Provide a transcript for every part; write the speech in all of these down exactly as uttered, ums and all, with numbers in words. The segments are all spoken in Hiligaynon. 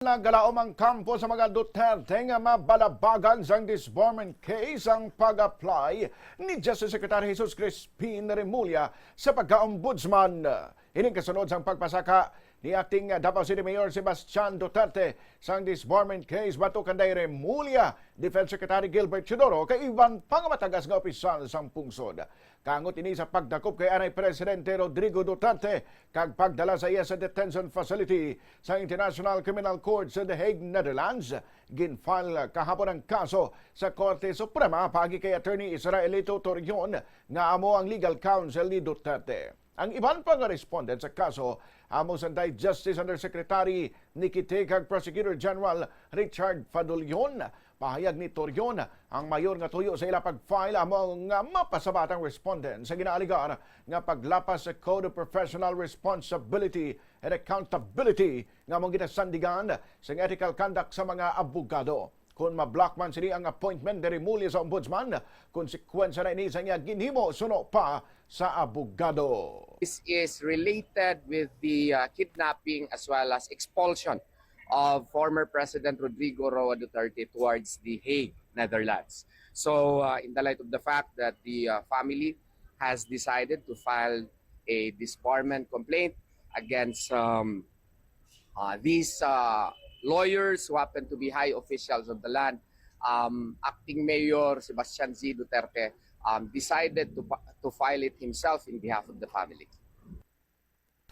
Nagalaom ang kampo sa mga Duterte nga mabalabagan sang disbarment case ang pag-apply ni Justice Secretary Jesus Crispin Remulla sa pagka-ombudsman. Ining kasunod sang pagpasaka ni Acting Davao City Mayor Sebastian Duterte sang disbarment case batok kanday Remulla, Defense Secretary Gilbert Teodoro, kag iban pa nga matagas nga opisyal sang pungsod. Kaangot ini sa pagdakop kay anay Presidente Rodrigo Duterte kag pagdala sa iya sa detention facility sa International Criminal Court sa The Hague, Netherlands. Gin-file kahapon ang kaso sa Korte Suprema paagi kay Attorney Israelito Torreon, nga amo ang legal counsel ni Duterte. Ang iban pa nga respondent sa kaso amo sanday Justice Undersecretary Nikki Tay kag Prosecutor General Richard Fadulion. Pahayag ni Torreon, ang mayor nga tuyo sa ila pag-file amo nga mapasabat ang respondent sa ginaaligar nga paglapas sa Code of Professional Responsibility and Accountability nga among ginasandigan sa ethical conduct sa mga abogado. Kon ma-block man sini ang appointment ni Remulla sa ombudsman, konsekwensya na ini sa iya ginhimo suno pa sa abogado. This is related with the uh, kidnapping as well as expulsion of former President Rodrigo Roa Duterte towards The Hague, Netherlands. So, uh, in the light of the fact that the uh, family has decided to file a disbarment complaint against um, uh, these uh, lawyers who happen to be high officials of the land, um, Acting Mayor Sebastian Z. Duterte um, decided to, pa- to file it himself in behalf of the family.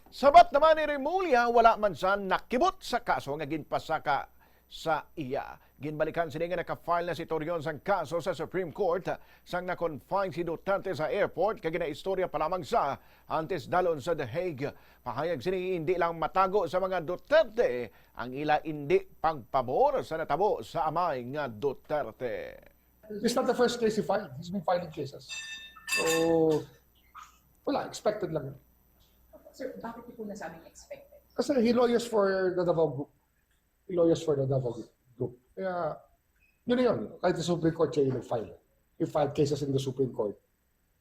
Sabat naman ni Remulla, wala man siya nakibot sa kaso nga ginpasaka sa iya. Ginbalikan sini nga naka-file na si Torreon sang kaso sa Supreme Court sang na-confine si Duterte sa airport kag ginaistorya pa lamang siya antes dalon sa The Hague. Pahayag sini, hindi lang matago sa mga Duterte ang ila hindi pagpabor sa natabo sa amay nga Duterte. It's not the first case he filed. He's been filing cases. So, wala, expected lang yun. Sir, bakit niyo po nasabing expected? Kasi he lawyers for the Davao Group. He lawyers for the Davao Group. Kaya, yun na yun. Kahit sa Supreme Court siya yung nag-file. He filed cases in the Supreme Court.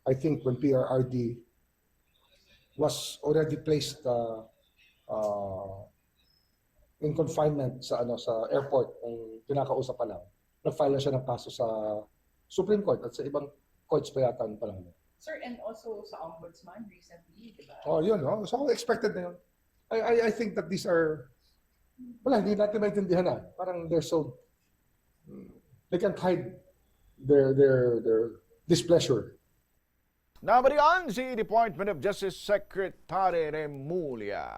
I think when P R R D was already placed uh, uh, in confinement sa ano sa airport, ang kinakausap pa lang, nag-file na siya ng kaso sa Supreme Court at sa ibang courts pa yata ang panahon. Sir, and also sa ombudsman recently, di ba? Oh, yun, no? So, expected na yun. I, I, I think that these are, wala, hindi natin maintindihan na. Parang they're so, they can't hide their, their, their displeasure. Nabalian si Department of Justice Secretary Remulla.